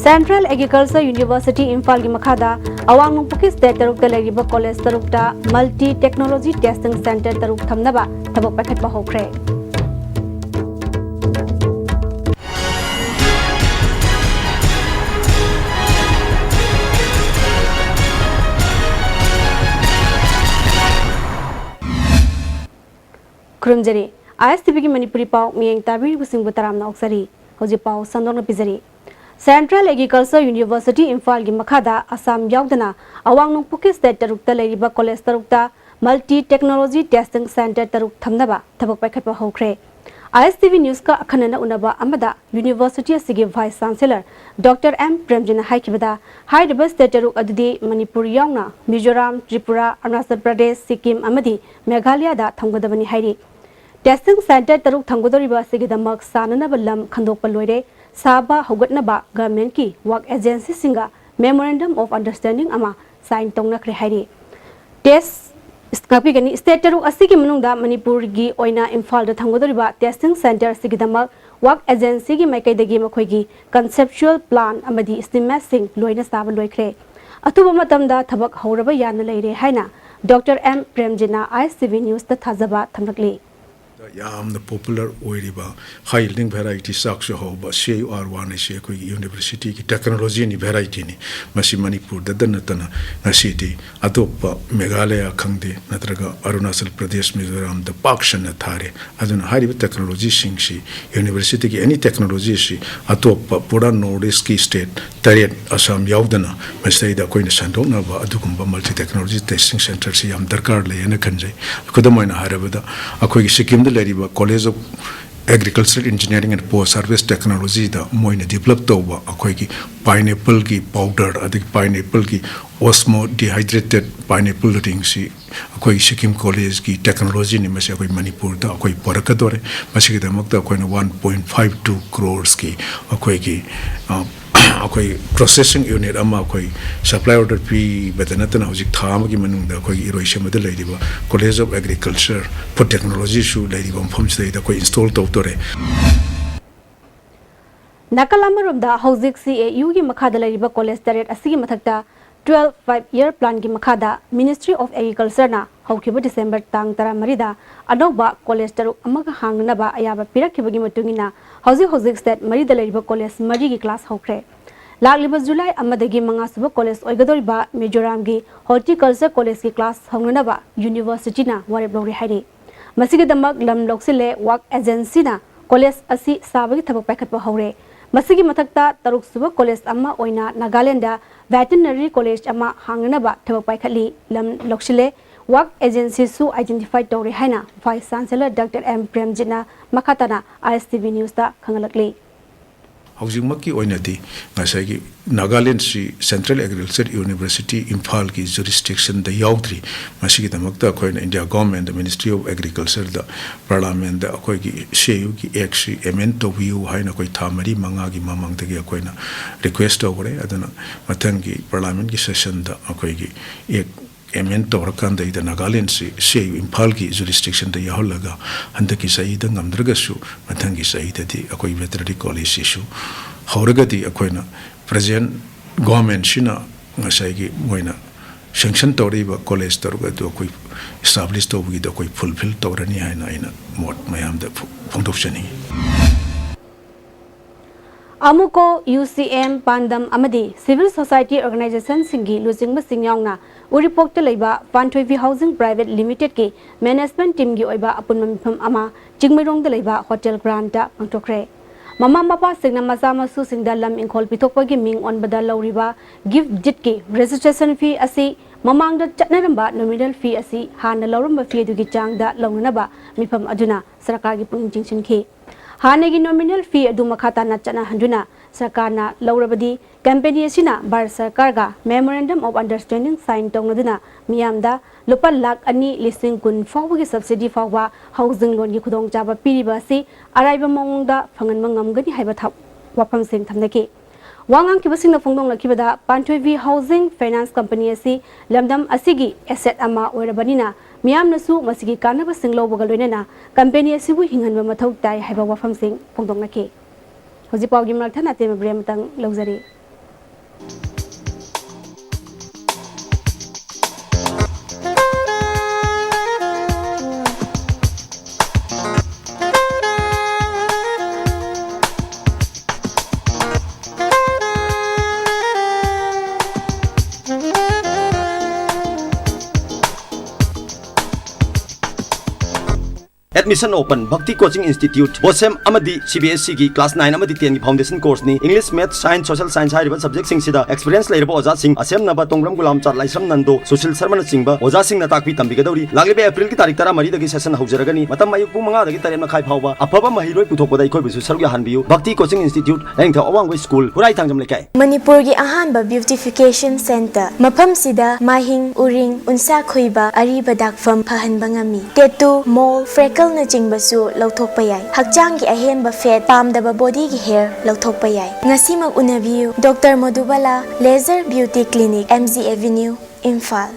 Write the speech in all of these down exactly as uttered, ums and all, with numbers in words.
Central Agriculture University ꯏꯝꯐꯥꯜꯒꯤ ꯃꯈꯥꯗ ꯑꯋꯥꯡ ꯅꯣꯡꯄꯣꯛꯀꯤ state ꯇꯔꯨꯛꯇ ꯂꯩꯔꯤꯕ college ꯇꯔꯨꯛꯇ multi technology testing centre ꯇꯔꯨꯛ ꯊꯝꯅꯕ ꯊꯕꯛ ꯄꯥꯏꯈꯠꯄ ꯍꯧꯈ꯭ꯔꯦ꯫ ꯈꯨꯔꯨꯝꯖꯔꯤ꯫ ISTVꯒꯤ ꯃꯅꯤꯄꯨꯔꯤ ꯄꯥꯎ ꯃꯤꯠꯌꯦꯡ ꯇꯥꯕꯤꯔꯤꯕꯁꯤꯡꯕꯨ ꯇꯔꯥꯝꯅ ꯑꯣꯛꯆꯔꯤ꯫ ꯍꯧꯖꯤꯛ ꯄꯥꯎ ꯁꯟꯗꯣꯛꯅ ꯄꯤꯖꯔꯤ꯫ Central Agriculture University ꯏꯝꯐꯥꯜꯒꯤ ꯃꯈꯥꯗ ꯑꯁꯥꯝ ꯌꯥꯎꯗꯅ ꯑꯋꯥꯡ ꯅꯣꯡꯄꯣꯛꯀꯤ state ꯇꯔꯨꯛꯇ ꯂꯩꯔꯤꯕ college ꯇꯔꯨꯛꯇ multi technology testing centre ꯇꯔꯨꯛ ꯊꯝꯅꯕ ꯊꯕꯛ ꯄꯥꯏꯈꯠꯄ ꯍꯧꯈ꯭ꯔꯦ꯫ ISTV Newsꯀ ꯑꯈꯟꯅꯅ ꯎꯅꯕ ꯑꯃꯗ university ꯑꯁꯤꯒꯤ vice chancellor Doctor M ꯄ꯭ꯔꯦꯝꯖꯤꯅ ꯍꯥꯏꯈꯤꯕꯗ, ꯍꯥꯏꯔꯤꯕ state ꯇꯔꯨꯛ ꯑꯗꯨꯗꯤ ꯃꯅꯤꯄꯨꯔ ꯌꯥꯎꯅ ꯃꯤꯖꯣꯔꯥꯝ, ꯇ꯭ꯔꯤꯄꯨꯔꯥ, ꯑꯔꯨꯅꯥꯆꯜ ꯄ꯭ꯔꯗꯦꯁ, ꯁꯤꯛꯀꯤꯝ ꯑꯃꯗꯤ ꯃꯦꯘꯥꯂꯌꯥꯗ ꯊꯝꯒꯗꯕꯅꯤ ꯍꯥꯏꯔꯤ꯫ Testing centre ꯇꯔꯨꯛ ꯊꯝꯒꯗꯧꯔꯤꯕ ꯑꯁꯤꯒꯤꯗꯃꯛ ꯁꯥꯅꯅꯕ ꯂꯝ ꯈꯟꯗꯣꯛꯄ ꯂꯣꯏꯔꯦ꯫ ꯁꯥꯕ ꯍꯧꯒꯠꯅꯕ governmentꯀꯤ work agencyꯁꯤꯡꯒ memorandum of understanding ꯑꯃ sign ꯇꯧꯅꯈ꯭ꯔꯦ ꯍꯥꯏꯔꯤ꯫ Test, ꯉꯥꯛꯄꯤꯒꯅꯤ, state ꯇꯔꯨꯛ ꯑꯁꯤꯒꯤ ꯃꯅꯨꯡꯗ ꯃꯅꯤꯄꯨꯔꯒꯤ ꯑꯣꯏꯅ ꯏꯝꯐꯥꯜꯗ ꯊꯝꯒꯗꯧꯔꯤꯕ testing centre ꯑꯁꯤꯒꯤꯗꯃꯛ work agencyꯒꯤ ꯃꯥꯏꯀꯩꯗꯒꯤ ꯃꯈꯣꯏꯒꯤ conceptual plan ꯑꯃꯗꯤ estimateꯁꯤꯡ ꯂꯣꯏꯅ ꯁꯥꯕ ꯂꯣꯏꯈ꯭ꯔꯦ꯫ ꯑꯊꯨꯕ ꯃꯇꯝꯗ ꯊꯕꯛ ꯍꯧꯔꯕ ꯌꯥꯅ ꯂꯩꯔꯦ ꯍꯥꯏꯅ Doctor M ꯄ꯭ꯔꯦꯝꯖꯤꯅ ISTV Newsꯇ ꯊꯥꯖꯕ ꯊꯝꯂꯛꯂꯤ꯫ ꯌꯥꯝꯅ popular ꯑꯣꯏꯔꯤꯕ high yielding variety, ꯆꯥꯛꯁꯨ ꯍꯥꯎꯕ C U R one ꯑꯁꯤ ꯑꯩꯈꯣꯏꯒꯤ universityꯒꯤ technologyꯅꯤ, varietyꯅꯤ꯫ ꯃꯁꯤ ꯃꯅꯤꯄꯨꯔꯗꯇ ꯅꯠꯇꯅ ꯉꯁꯤꯗꯤ ꯑꯇꯣꯞꯄ ꯃꯦꯘꯥꯂꯌꯥ ꯈꯪꯗꯦ, ꯅꯠꯇ꯭ꯔꯒ ꯑꯔꯨꯅꯥꯆꯜ ꯄ꯭ꯔꯗꯦꯁ, ꯃꯤꯖꯣꯔꯥꯝꯗ ꯄꯥꯛ ꯁꯟꯅ ꯊꯥꯔꯦ꯫ ꯑꯗꯨꯅ ꯍꯥꯏꯔꯤꯕ technologyꯁꯤꯡꯁꯤ, universityꯒꯤ any technologyꯁꯤ ꯑꯇꯣꯞꯄ ꯄꯨꯔꯥ North Eastꯀꯤ state ꯇꯔꯦꯠ, ꯑꯁꯥꯝ ꯌꯥꯎꯗꯅ, ꯃꯁꯤꯗꯩꯗ ꯑꯩꯈꯣꯏꯅ ꯁꯟꯗꯣꯛꯅꯕ ꯑꯗꯨꯒꯨꯝꯕ multi technology testing centreꯁꯤ ꯌꯥꯝ ꯗꯔꯀꯥꯔ ꯂꯩ ꯍꯥꯏꯅ ꯈꯟꯖꯩ꯫ ꯈꯨꯗꯝ ꯑꯣꯏꯅ ꯍꯥꯏꯔꯕꯗ, ꯑꯩꯈꯣꯏꯒꯤ ꯁꯤꯛꯀꯤꯝꯗ ꯂꯩꯔꯤꯕ College of Agricultural Engineering and Post Harvest Technologyꯗ ꯃꯣꯏꯅ develop ꯇꯧꯕ ꯑꯩꯈꯣꯏꯒꯤ pineappleꯒꯤ powder, ꯑꯗꯒꯤ pineappleꯒꯤ osmo dehydrated pineapple ringꯁꯤ ꯑꯩꯈꯣꯏ ꯁꯤꯛꯀꯤꯝ collegeꯀꯤ technologyꯅꯤ꯫ ꯃꯁꯤ ꯑꯩꯈꯣꯏ ꯃꯅꯤꯄꯨꯔꯗ ꯑꯩꯈꯣꯏ ꯄꯨꯔꯛꯀꯗꯣꯔꯦ꯫ ꯃꯁꯤꯒꯤꯗꯃꯛꯇ ꯑꯩꯈꯣꯏꯅ one point five two crores ꯑꯩꯈꯣꯏꯒꯤ, ꯑ, ꯑꯩꯈꯣꯏ processing unit ꯑꯃ ꯑꯩꯈꯣꯏ supply order ꯄꯤꯕꯗ ꯅꯠꯇꯅ, ꯍꯧꯖꯤꯛ ꯊꯥ ꯑꯃꯒꯤ ꯃꯅꯨꯡꯗ ꯑꯩꯈꯣꯏꯒꯤ ꯏꯔꯣꯏꯁꯦꯝꯕꯗ ꯂꯩꯔꯤꯕ College of Agriculture Food Technologyꯁꯨ ꯂꯩꯔꯤꯕ ꯃꯐꯝꯁꯤꯗꯩꯗ ꯑꯩꯈꯣꯏ install ꯇꯧꯗꯣꯔꯦ꯫ ꯅꯥꯀꯜ ꯑꯃꯔꯣꯝꯗ, ꯍꯧꯖꯤꯛ C A U ꯒꯤ ꯃꯈꯥꯗ ꯂꯩꯔꯤꯕ ꯀꯣꯂꯦꯖ ꯇꯔꯦꯠ ꯑꯁꯤꯒꯤ ꯃꯊꯛꯇ twelve five year plan ꯒꯤ ꯃꯈꯥꯗ Ministry of Agriculture ꯅ ꯍꯧꯈꯤꯕ ꯗꯤꯁꯦꯝꯕꯔ ꯇꯥꯡ ꯇꯔꯥꯃꯔꯤꯗ ꯑꯅꯧꯕ ꯀꯣꯂꯦꯖ ꯇꯔꯨꯛ ꯑꯃꯒ ꯍꯥꯡꯅꯅꯕ ꯑꯌꯥꯕ ꯄꯤꯔꯛꯈꯤꯕꯒꯤ ꯃꯇꯨꯡ ꯏꯟꯅ, ꯍꯧꯖꯤꯛ ꯍꯧꯖꯤꯛ state ꯃꯔꯤꯗ ꯂꯩꯔꯤꯕ ꯀꯣꯂꯦꯖ ꯃꯔꯤꯒꯤ ꯀ꯭ꯂꯥꯁ ꯍꯧꯈ꯭ꯔꯦ꯫ ꯂꯥꯛꯂꯤꯕ ꯖꯨꯂꯥꯏ ꯑꯃꯗꯒꯤ ꯃꯉꯥ ꯁꯨꯕ ꯀꯣꯂꯦꯖ ꯑꯣꯏꯒꯗꯧꯔꯤꯕ ꯃꯤꯖꯣꯔꯥꯝꯒꯤ Horticulture College ꯀꯤ ꯀ꯭ꯂꯥꯁ ꯍꯧꯅꯅꯕ ꯌꯨꯅꯤꯚꯔꯁꯤꯇꯤꯅ ꯋꯥꯔꯦꯞ ꯂꯧꯔꯦ ꯍꯥꯏꯔꯤ꯫ ꯃꯁꯤꯒꯤꯗꯃꯛ ꯂꯝ ꯂꯧꯁꯤꯜꯂꯦ꯫ ꯋꯥꯛ ꯑꯦꯖꯦꯟꯁꯤꯅ ꯀꯣꯂꯦꯖ ꯑꯁꯤ ꯁꯥꯕꯒꯤ ꯊꯕꯛ ꯄꯥꯏꯈꯠꯄ ꯍꯧꯔꯦ꯫ ꯃꯁꯤꯒꯤ ꯃꯊꯛꯇ ꯇꯔꯨꯛ ꯁꯨꯕ ꯀꯣꯂꯦꯖ ꯑꯃ ꯑꯣꯏꯅ ꯅꯥꯒꯥꯂꯦꯟꯗ ꯚꯦꯇꯤꯅꯔꯤ ꯀꯣꯂꯦꯖ ꯑꯃ ꯍꯥꯡꯅꯅꯕ ꯊꯕꯛ ꯄꯥꯏꯈꯠꯂꯤ꯫ ꯂꯝ ꯂꯧꯁꯤꯜꯂꯦ꯫ ꯋꯥꯛ ꯑꯦꯖꯦꯟꯁꯤꯁꯨ identify ꯇꯧꯔꯦ ꯍꯥꯏꯅ Vice Chancellor Doctor M ꯄ꯭ꯔꯦꯝꯖꯤꯠꯅ ꯃꯈꯥ ꯇꯥꯅ ISTV News ꯇ ꯈꯪꯍꯜꯂꯛꯂꯤ꯫ ꯍꯧꯖꯤꯛꯃꯛꯀꯤ ꯑꯣꯏꯅꯗꯤ ꯉꯁꯥꯏꯒꯤ ꯅꯥꯒꯥꯂꯦꯟꯁꯤ Central Agriculture University ꯏꯝꯐꯥꯜꯒꯤ jurisdiction ꯗ ꯌꯥꯎꯗ꯭ꯔꯤ꯫ ꯃꯁꯤꯒꯤꯗꯃꯛꯇ ꯑꯩꯈꯣꯏꯅ India Government the, Ministry of Agriculture the, Parliament ꯗ ꯑꯩꯈꯣꯏꯒꯤ C A U ꯒꯤ Act ꯁꯤ amend ꯇꯧꯕꯤꯌꯨ ꯍꯥꯏꯅ ꯑꯩꯈꯣꯏ ꯊꯥ ꯃꯔꯤ ꯃꯉꯥꯒꯤ ꯃꯃꯥꯡꯗꯒꯤ ꯑꯩꯈꯣꯏꯅ request ꯇꯧꯈ꯭ꯔꯦ꯫ ꯑꯗꯨꯅ ꯃꯊꯪꯒꯤ Parliament ꯀꯤ session ꯗ ꯑꯩꯈꯣꯏꯒꯤ Act amend ꯇꯧꯔꯀꯥꯟꯗ ꯏꯗ ꯅꯥꯒꯥꯂꯦꯟꯁꯤ C A U ꯏꯝꯐꯥꯜꯒꯤ jurisdiction ꯗ ꯌꯥꯎꯍꯜꯂꯒ, ꯍꯟꯗꯛꯀꯤ ꯆꯍꯤꯗ ꯉꯝꯗ꯭ꯔꯒꯁꯨ ꯃꯊꯪꯒꯤ ꯆꯍꯤꯗꯗꯤ ꯑꯩꯈꯣꯏ Veterinary College ꯁꯤꯁꯨ ꯍꯧꯔꯒꯗꯤ, ꯑꯩꯈꯣꯏꯅ present government ꯁꯤꯅ ꯉꯁꯥꯏꯒꯤ ꯃꯣꯏꯅ sanction ꯇꯧꯔꯛꯏꯕ ꯀꯣꯂꯦꯖ ꯇꯔꯨꯛ ꯑꯗꯨ ꯑꯩꯈꯣꯏ establish ꯇꯧꯕꯒꯤꯗ ꯑꯩꯈꯣꯏ fulfil ꯇꯧꯔꯅꯤ ꯍꯥꯏꯅ ꯑꯩꯅ ꯃꯣꯠ ꯃꯌꯥꯝꯗ ꯐꯣ-, ꯐꯣꯡꯗꯣꯛꯆꯅꯤꯡꯏ꯫ ꯑꯃꯨꯀꯣ, UCM, ꯄꯥꯟꯗꯝ ꯑꯃꯗꯤ civil society organization ꯁꯤꯡꯒꯤ ꯂꯨꯆꯤꯡꯕꯁꯤꯡ ꯌꯥꯎꯅ ꯎꯔꯤꯄꯣꯛꯇ ꯂꯩꯕ ꯄꯥꯟꯊꯣꯏꯕꯤ Housing Private Limited ꯀꯤ management team ꯒꯤ ꯑꯣꯏꯕ ꯑꯄꯨꯟꯕ ꯃꯤꯐꯝ ꯑꯃ ꯆꯤꯡꯃꯩꯔꯣꯡꯗ ꯂꯩꯕ Hotel Grand ꯇ ꯄꯥꯡꯊꯣꯛꯈ꯭ꯔꯦ꯫ ꯃꯃꯥ ꯃꯄꯥꯁꯤꯡꯅ ꯃꯆꯥ ꯃꯁꯨꯁꯤꯡꯗ ꯂꯝ ꯏꯪꯈꯣꯜ ꯄꯤꯊꯣꯛꯄꯒꯤ ꯃꯤꯡ ꯑꯣꯟꯕꯗ ꯂꯧꯔꯤꯕ gift deed ꯀꯤ registration fee ꯑꯁꯤ ꯃꯃꯥꯡꯗ ꯆꯠꯅꯔꯝꯕ nominal fee ꯑꯁꯤ ꯍꯥꯟꯅ ꯂꯧꯔꯝꯕ fee ꯑꯗꯨꯒꯤ ꯆꯥꯡꯗ ꯂꯧꯅꯅꯕ ꯃꯤꯐꯝ ꯑꯗꯨꯅ ꯁꯔꯀꯥꯔꯒꯤ ꯄꯨꯛꯅꯤꯡ ꯆꯤꯡꯁꯤꯟꯈꯤ꯫ ꯍꯥꯟꯅꯒꯤ nominal fee ꯑꯗꯨ ꯃꯈꯥ ꯇꯥꯅ ꯆꯠꯅꯍꯟꯗꯨꯅ ꯁꯔꯀꯥꯔꯅ ꯂꯧꯔꯕꯗꯤ, company ꯑꯁꯤꯅ Bharat ꯁꯔꯀꯥꯔꯒ memorandum of understanding sign ꯇꯧꯅꯗꯨꯅ ꯃꯤꯌꯥꯝꯗ ꯂꯨꯄꯥ ꯂꯥꯈ ꯑꯅꯤ ꯂꯤꯁꯤꯡ ꯀꯨꯟ ꯐꯥꯎꯕꯒꯤ subsidy ꯐꯥꯎꯕ housing loan ꯒꯤ ꯈꯨꯗꯣꯡꯆꯥꯕ ꯄꯤꯔꯤꯕ ꯑꯁꯤ ꯑꯔꯥꯏꯕ ꯃꯑꯣꯡꯗ ꯐꯪꯍꯟꯕ ꯉꯝꯒꯅꯤ ꯍꯥꯏꯕ ꯊ-, ꯋꯥꯐꯝꯁꯤꯡ ꯊꯝꯅꯈꯤ꯫ ꯋꯥ ꯉꯥꯡꯈꯤꯕꯁꯤꯡꯅ ꯐꯣꯡꯗꯣꯛꯅꯈꯤꯕꯗ, ꯄꯥꯟꯊꯣꯏꯕꯤ Housing Finance Company ꯑꯁꯤ ꯂꯝꯗꯝ ꯑꯁꯤꯒꯤ asset ꯑꯃ ꯑꯣꯏꯔꯕꯅꯤꯅ, ꯃꯤꯌꯥꯝꯅꯁꯨ ꯃꯁꯤꯒꯤ ꯀꯥꯟꯅꯕꯁꯤꯡ ꯂꯧꯕꯒ ꯂꯣꯏꯅꯅ company ꯑꯁꯤꯕꯨ ꯍꯤꯡꯍꯟꯕ ꯃꯊꯧ ꯇꯥꯏ ꯍꯥꯏꯕ ꯋꯥꯐꯝꯁꯤꯡ ꯐꯣꯡꯗꯣꯛꯅꯈꯤ꯫ ꯍꯧꯖꯤꯛ ꯄꯥꯎꯒꯤ ꯃꯔꯛ ꯊꯠꯅ ꯑꯇꯦꯟꯕ ꯕ꯭ꯔꯦꯛ ꯑꯃꯇꯪ ꯂꯧꯖꯔꯤ꯫ Admission open. Bhakti Coaching Institute, ꯕꯣꯁꯦꯝ ꯑꯃꯗꯤ ꯁꯤ ꯕꯤ ꯑꯦꯁ ꯏꯒꯤ ꯀ꯭ꯂꯥꯁ ꯅꯥꯏꯟ ꯑꯃꯗꯤ ꯇꯦꯟꯒꯤ foundation course ꯅꯤ꯫ English, Maths, Science, Social Science ꯍꯥꯏꯔꯤꯕ subject ꯁꯤꯡꯁꯤꯗ experience ꯂꯩꯔꯕ ꯑꯣꯖꯥꯁꯤꯡ, ꯑꯁꯦꯝꯅꯕ ꯇꯣꯡꯕ꯭ꯔꯝ ꯒꯨꯂꯥꯝꯆꯥꯟ, ꯂꯥꯏꯁ꯭ꯔꯝ ꯅꯟꯗꯣ, ꯁꯨꯁꯤꯜ ꯁꯔꯃꯅꯆꯤꯡꯕ ꯑꯣꯖꯥꯁꯤꯡꯅ ꯇꯥꯛꯄꯤ ꯇꯝꯕꯤꯒꯗꯧꯔꯤ꯫ ꯂꯥꯛꯂꯤꯕ ꯑꯦꯄ꯭ꯔꯤꯜꯒꯤ ꯇꯥꯔꯤꯛ ꯇꯔꯥꯃꯔꯤꯗꯒꯤ session ꯍꯧꯖꯔꯒꯅꯤ꯫ ꯃꯇꯝ ꯑꯌꯨꯛ ꯄꯨꯡ ꯃꯉꯥꯗꯒꯤ ꯇꯔꯦꯠ ꯃꯈꯥꯏ ꯐꯥꯎꯕ꯫ ꯑꯐꯕ ꯃꯍꯩꯔꯣꯏ ꯄꯨꯊꯣꯛꯄꯗ ꯑꯩꯈꯣꯏꯕꯨꯁꯨ ꯁꯔꯨꯛ ꯌꯥꯍꯟꯕꯤꯌꯨ꯫ ꯚꯛꯇꯤ Coaching Institute, ꯂꯥꯏꯅꯤꯡꯊꯧ ꯑꯋꯥꯡꯕ ꯁ꯭ꯀꯨꯜ, ꯍꯨꯔꯥꯏ ꯊꯥꯡꯖꯝ ꯂꯩꯀꯥꯏ꯫ ꯃꯅꯤꯄꯨꯔꯒꯤ ꯑꯍꯥꯟꯕ beautification centre꯫ ꯃꯐꯝꯁꯤꯗ ꯃꯥꯏꯍꯤꯡ, ꯎꯔꯤꯡ, ꯎꯟꯁꯥ ꯈꯨꯏꯕ, ꯑꯔꯤꯕ ꯗꯥꯛꯐꯝ ꯐꯍꯟꯕ ꯉꯝꯃꯤ꯫ Tattoo, mole, freckleꯅꯆꯤꯡꯕꯁꯨ ꯂꯧꯊꯣꯛꯄ ꯌꯥꯏ꯫ ꯍꯛꯆꯥꯡꯒꯤ ꯑꯍꯦꯟꯕ fat, ꯄꯥꯝꯗꯕ bodyꯒꯤ hair ꯂꯧꯊꯣꯛꯄ ꯌꯥꯏ꯫ ꯉꯁꯤꯃꯛ ꯎꯅꯕꯤꯌꯨ꯫ Doctor ꯃꯣꯗꯨꯕꯥꯂꯥ, Laser Beauty Clinic, M G Avenue, Imphal.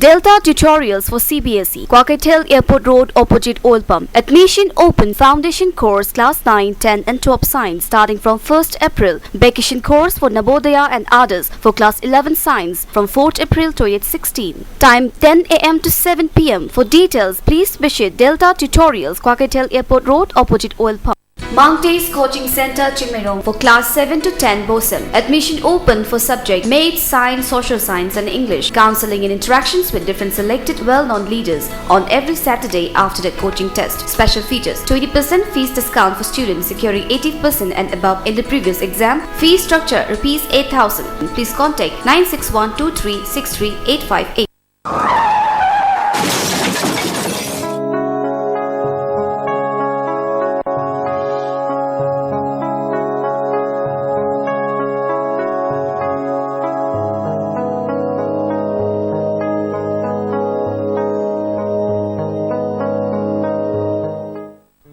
Delta Tutorials for C B S E, Kwakeithel Airport Road, opposite Oil Pump. Admission open. Foundation course, class nine, ten and twelve science, starting from first April. Vacation course for Navodaya and others for class eleven science from fourth April twenty sixteen. Time ten A M to seven P M. For details, please visit Delta Tutorials, Kwakeithel Airport Road, opposite Oil Pump. Mount East Coaching Center, Chingmeirong for class seven to ten, Bosem. Admission open for subject Maths, Science, Social Science and English. Counseling and interactions with different selected well-known leaders on every Saturday after the coaching test. Special features: twenty percent fees discount for students securing eighty percent and above in the previous exam. Fee structure: rupees eight thousand. Please contact nine six one two three six three eight five eight.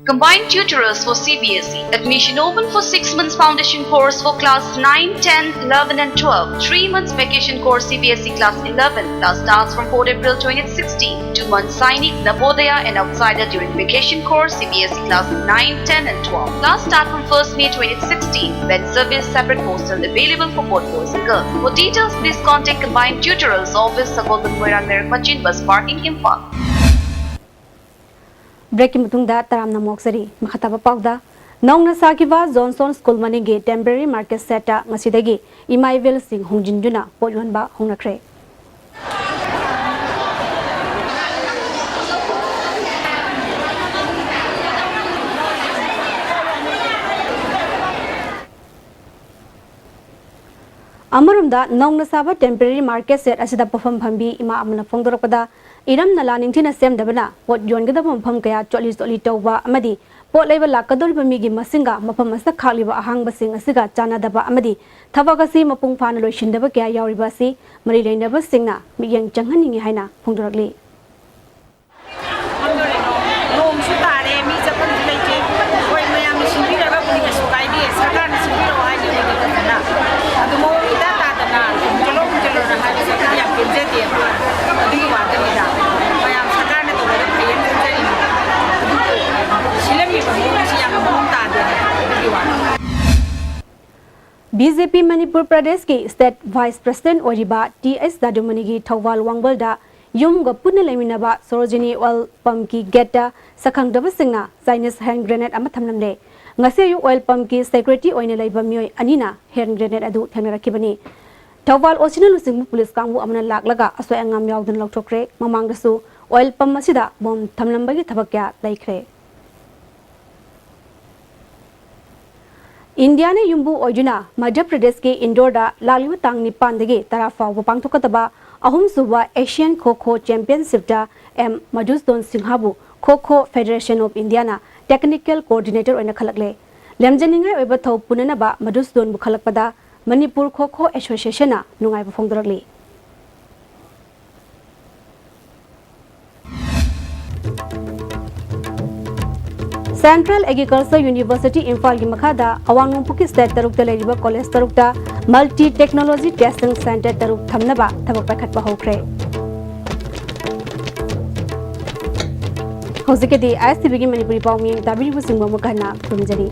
Combined tutorials for C B S E. Admission open for six months foundation course for class nine, ten, eleven and twelve. Three months vacation course C B S E class eleven. Class starts from fourth April twenty sixteen. Two months Sainik, Navodaya and Outsider during vacation course C B S E class nine, ten and twelve. Class start from first May twenty sixteen. When service, separate hostel available for both boys and girls. For details, please contact Combined Tutorials Office, Sagolband Moirang Merak Machine Bus Parking, Imphal. Breakꯀꯤ ꯃꯇꯨꯡꯗ ꯇꯔꯥꯝꯅ ꯑꯃꯨꯛ ꯑꯣꯛꯆꯔꯤ꯫ ꯃꯈꯥ ꯇꯥꯕ ꯄꯥꯎꯗ, ꯅꯧꯅ ꯁꯥꯈꯤꯕ Johnston school ꯃꯅꯤꯡꯒꯤ temporary market shed ꯇ ꯉꯁꯤꯗꯒꯤ ꯏꯃꯥ ꯏꯕꯦꯜꯁꯤꯡ ꯍꯣꯡꯖꯤꯟꯗꯨꯅ ꯄꯣꯠ ꯌꯣꯟꯕ ꯍꯧꯅꯈ꯭ꯔꯦ꯫ ꯑꯃꯔꯣꯝꯗ, ꯅꯧꯅ ꯁꯥꯕ temporary market shed ꯑꯁꯤꯗ ꯄꯣꯠꯐꯝ ꯐꯝꯕꯤ ꯏꯃꯥ ꯑꯃꯅ ꯐꯣꯡꯗꯣꯔꯛꯄꯗ, ꯏꯔꯝ ꯅꯂꯥ ꯅꯤꯡꯊꯤꯅ ꯁꯦꯝꯗꯕꯅ ꯄꯣꯠ ꯌꯣꯟꯒꯗꯕ ꯃꯐꯝ ꯀꯌꯥ ꯆꯣꯠꯂꯤ ꯆꯣꯠꯂꯤ ꯇꯧꯕ ꯑꯃꯗꯤ ꯄꯣꯠ ꯂꯩꯕ ꯂꯥꯛꯀꯗꯧꯔꯤꯕ ꯃꯤꯒꯤ ꯃꯁꯤꯡꯒ ꯃꯐꯝ ꯑꯁꯤꯗ ꯈꯥꯛꯂꯤꯕ ꯑꯍꯥꯡꯕꯁꯤꯡ ꯑꯁꯤꯒ ꯆꯥꯟꯅꯗꯕ ꯑꯃꯗꯤ ꯊꯕꯛ ꯑꯁꯤ ꯃꯄꯨꯡ ꯐꯥꯅ ꯂꯣꯏꯁꯤꯟꯗꯕ ꯀꯌꯥ ꯌꯥꯎꯔꯤꯕ ꯑꯁꯤ ꯃꯔꯤ ꯂꯩꯅꯕꯁꯤꯡꯅ ꯃꯤꯠꯌꯦꯡ ꯆꯪꯍꯟꯅꯤꯡꯏ ꯍꯥꯏꯅ ꯐꯣꯡꯗꯣꯔꯛꯂꯤ꯫ ꯅꯣꯡꯁꯨ ꯇꯥꯔꯦ, ꯃꯤ ꯆꯠꯐꯝꯁꯨ ꯂꯩꯇꯦ꯫ ꯍꯣꯏ, ꯃꯌꯥꯝꯅ ꯁꯤꯟꯕꯤꯔꯒꯕꯨꯗꯤ ꯀꯩꯁꯨ ꯀꯥꯏꯗꯦ, ꯁꯔꯀꯥꯔꯅ ꯁꯤꯟꯕꯤꯔꯛꯑꯣ ꯍꯥꯏꯁꯦ ꯑꯩꯈꯣꯏꯗꯤ ꯐꯖꯅ꯫ ꯑꯗꯨ ꯃꯑꯣꯡ ꯏꯇꯥ ꯇꯥꯗꯅ ꯆꯠꯂꯣ ꯆꯠꯂꯣꯅ ꯍꯥꯏꯕꯁꯦ ꯑꯩꯈꯣꯏꯗꯤ ꯌꯥꯝ ꯄꯦꯟꯖꯗꯦꯕ꯫ ꯑꯗꯨꯒꯤ ꯋꯥꯗꯅꯤꯗ꯫ ꯃꯌꯥꯝ ꯁꯔꯀꯥꯔꯅ ꯇꯧꯔꯒ ꯐꯩꯌꯦꯅ ꯈꯟꯖꯔꯤꯅꯤ꯫ ꯑꯗꯨꯕꯨ ꯁꯤꯜꯂꯝꯃꯤꯕ ꯃꯑꯣꯡꯁꯤ ꯌꯥꯝꯅ ꯃꯑꯣꯡ ꯇꯥꯗꯦ ꯍꯥꯏꯕ ꯑꯗꯨꯒꯤ ꯋꯥꯅꯤ꯫ ꯕꯤ ꯖꯦ ꯄꯤ ꯃꯅꯤꯄꯨꯔ ꯄ꯭ꯔꯗꯦꯁꯀꯤ state vice president ꯑꯣꯏꯔꯤꯕ ꯇꯤ ꯑꯩꯆ ꯗꯥꯗꯨꯃꯅꯤꯒꯤ ꯊꯧꯕꯥꯜ ꯋꯥꯡꯕꯜꯗ ꯌꯨꯝꯒ ꯄꯨꯟꯅ ꯂꯩꯃꯤꯟꯅꯕ Sarojini oil pumpꯀꯤ gateꯇ ꯁꯛꯈꯪꯗꯕꯁꯤꯡꯅ Chinese hand grenade ꯑꯃ ꯊꯝꯂꯝꯂꯦ꯫ ꯉꯁꯤ ꯑꯌꯨꯛ oil pumpꯀꯤ security ꯑꯣꯏꯅ ꯂꯩꯕ ꯃꯤꯑꯣꯏ ꯑꯅꯤꯅ hand grenade ꯑꯗꯨ ꯊꯦꯡꯅꯔꯛꯈꯤꯕꯅꯤ꯫ ꯊꯧꯕꯥꯜ ꯑꯣ ꯁꯤꯅ ꯂꯨꯆꯤꯡꯕ ꯄꯨꯂꯤꯁ ꯀꯥꯡꯕꯨ ꯑꯃꯅ ꯂꯥꯛꯂꯒ ꯑꯁꯣꯏ ꯑꯉꯥꯝ ꯌꯥꯎꯗꯅ ꯂꯧꯊꯣꯛꯈ꯭ꯔꯦ꯫ ꯃꯃꯥꯡꯗꯁꯨ oil pump ꯑꯁꯤꯗ bomb ꯊꯝꯂꯝꯕꯒꯤ ꯊꯕꯛ ꯀꯌꯥ ꯂꯩꯈ꯭ꯔꯦ꯫ ꯏꯟꯗꯤꯌꯥꯅ ꯌꯨꯝꯕꯨ ꯑꯣꯏꯗꯨꯅ ꯃꯙ꯭ꯌ ꯄ꯭ꯔꯗꯦꯁꯀꯤ ꯏꯟꯗꯣꯔꯗ ꯂꯥꯛꯂꯤꯕ ꯇꯥꯡ ꯅꯤꯄꯥꯟꯗꯒꯤ ꯇꯔꯥ ꯐꯥꯎꯕ ꯄꯥꯡꯊꯣꯛꯀꯗꯕ ꯑꯍꯨꯝꯁꯨꯕ Asian Kho Kho Championshipꯇ ꯑꯦꯝ ꯃꯙꯨꯁꯨꯗꯟ ꯁꯤꯡꯍꯕꯨ Kho Kho Federation of Indiaꯅ technical coordinator ꯑꯣꯏꯅ ꯈꯜꯂꯛꯂꯦ꯫ ꯂꯝꯖꯤꯡꯅꯤꯡꯉꯥꯏ ꯑꯣꯏꯕ ꯊꯧ ꯄꯨꯅꯅꯕ ꯃꯙꯨꯁꯨꯗꯟꯕꯨ ꯈꯜꯂꯛꯄꯗ ꯃꯅꯤꯄꯨꯔ ꯈꯣ ꯈꯣ ꯑꯦꯁꯣꯁꯤꯌꯦꯁꯟꯅ ꯅꯨꯡꯉꯥꯏꯕ ꯐꯣꯡꯗꯣꯔꯛꯂꯤ꯫ Central Agriculture University ꯏꯝꯐꯥꯜꯒꯤ ꯃꯈꯥꯗ ꯑꯋꯥꯡ ꯅꯣꯡꯄꯣꯛꯀꯤ state ꯇꯔꯨꯛꯇ ꯂꯩꯔꯤꯕ college ꯇꯔꯨꯛꯇ multi technology testing center ꯇꯔꯨꯛ ꯊꯝꯅꯕ ꯊꯕꯛ ꯄꯥꯏꯈꯠꯄ ꯍꯧꯈ꯭ꯔꯦ꯫ ꯍꯧꯖꯤꯛꯀꯤꯗꯤ ISTVꯒꯤ ꯃꯅꯤꯄꯨꯔꯤ ꯄꯥꯎ ꯃꯤꯌꯦꯡ ꯇꯥꯕꯤꯔꯤꯕꯁꯤꯡꯕꯨ ꯑꯃꯨꯛ ꯍꯟꯅ ꯈꯨꯔꯨꯝꯖꯔꯤ꯫